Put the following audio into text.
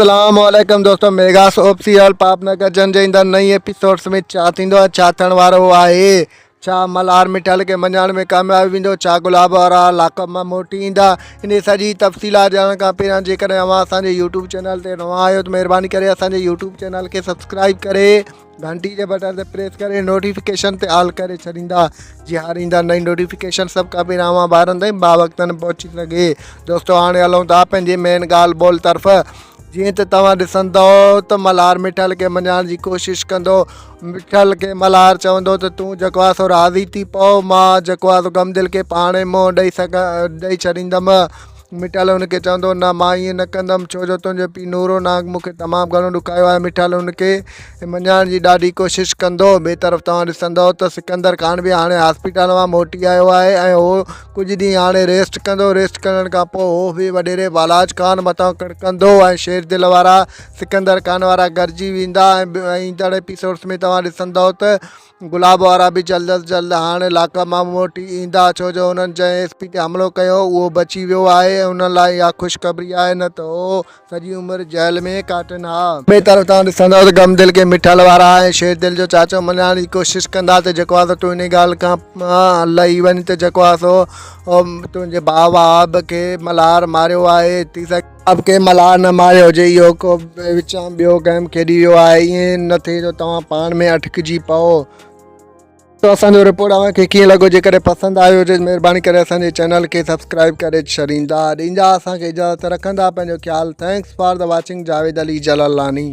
اسلام عليڪم دوستو ميگا سوپ سيريل پاپ نگر جن جي ايندڙ نئين ايپيسوڊس ۾ ڇا ٿيندو ۽ ڇا ٿيڻ وارو آهي ڇا ملهار مٺل کي مڃائڻ ۾ ڪامياب ويندو ڇا گلاب وارا لاڪپ مان موٽي ايندا انهي سڄي تفصيلات ڄاڻڻ کان پهريان جيڪڏهن اوهان اسان جي يوٽيوب چينل تي نوان آهيو ته مهرباني ڪري اسان جي يوٽيوب چينل کي سبسڪرائب ڪري گهنٽي جي بٽڻ تي پريس ڪري نوٽيفڪيشن تي آل ڪري ڇڏيندا جي هر ايندڙ نئين نوٽيفڪيشن سڀ کان پهريان اوهان ٻارن تائين باوقتن پهچي سگهي. دوستو هاڻي هلون ٿا پنهنجي مين ڳالهه ٻولهه طرف جيئن ته توهان ڏسندؤ ته ملهار مٺل کي مڃائڻ جي ڪوشش ڪندو مٺل کي ملهار چوندو ته تون جيڪو آهي سو راضي ٿي پئو مان جيڪو آهي سو غم دل کي پاڻ ئي منهن ڏئي سگهان ڏئي ڇڏيندم مٺل هن کي چوندو، نه مان ائين نه ڪندم، ڇو جو تنهنجو پيء نورو نانگ مون کي تمام گهڻو ڏکايو آهي. مٺل هن کي مڃائڻ جي ڏاڍي ڪوشش ڪندو. ٻئي طرف توهان ڏسندؤ ته سڪندر خان به هاڻي هاسپيٽل مان موٽي آيو آهي ۽ هو ڪجهه ڏينهن هاڻي ريسٽ ڪندو. ريسٽ ڪرڻ کان پوء هو به وڏيري بالاچ خان مٿان ڪڙڪندو ۽ شير دل وارا سڪندر خان وارا گڏجي ويندا ۽ ايندڙ ايپيسوڊس ۾ توهان ڏسندؤ ته گلاب وارا به جلد از جلد هاڻ لاڪپ مان موٽي ايندا ڇو جو انهن جنهن ايس پي تي حملو ڪيو اهو بچي ويو آهي ۽ انهن لاء اها خوشخبري آهي نه ته هو سڄي عمر جيل ۾ ڪاٽن ها. ٻئي طرف توهان ڏسندؤ ته غم دل کي مٺل وارا ۽ شير دل جو چاچو مڃائڻ جي ڪوشش ڪندا ته جيڪو آهي سو تون انهي ڳالهه کان لهي وڃ ته جيڪو آهي سو تنهنجي ڀاء وهاب کي ملهار ماريو آهي ٿي سگهي اب ڪنهن ملاح نه ماريو هجي اهو ڪو وچان ٻيو گيم کيڏي ويو آهي ائين نه ٿئي جو توهان پاڻ ۾ اٽڪجي پئو. تو اسان جو رپورٽ اوهان کي ڪيئن لڳو جيڪڏهن پسند آيو هجي مهرباني ڪري اسان جي چينل کي سبسڪرائب ڪري ڇڏيندا ڏيندا اسان کي اجازت رکندا پنهنجو خيال thanks for the watching Javed Ali Jalalani.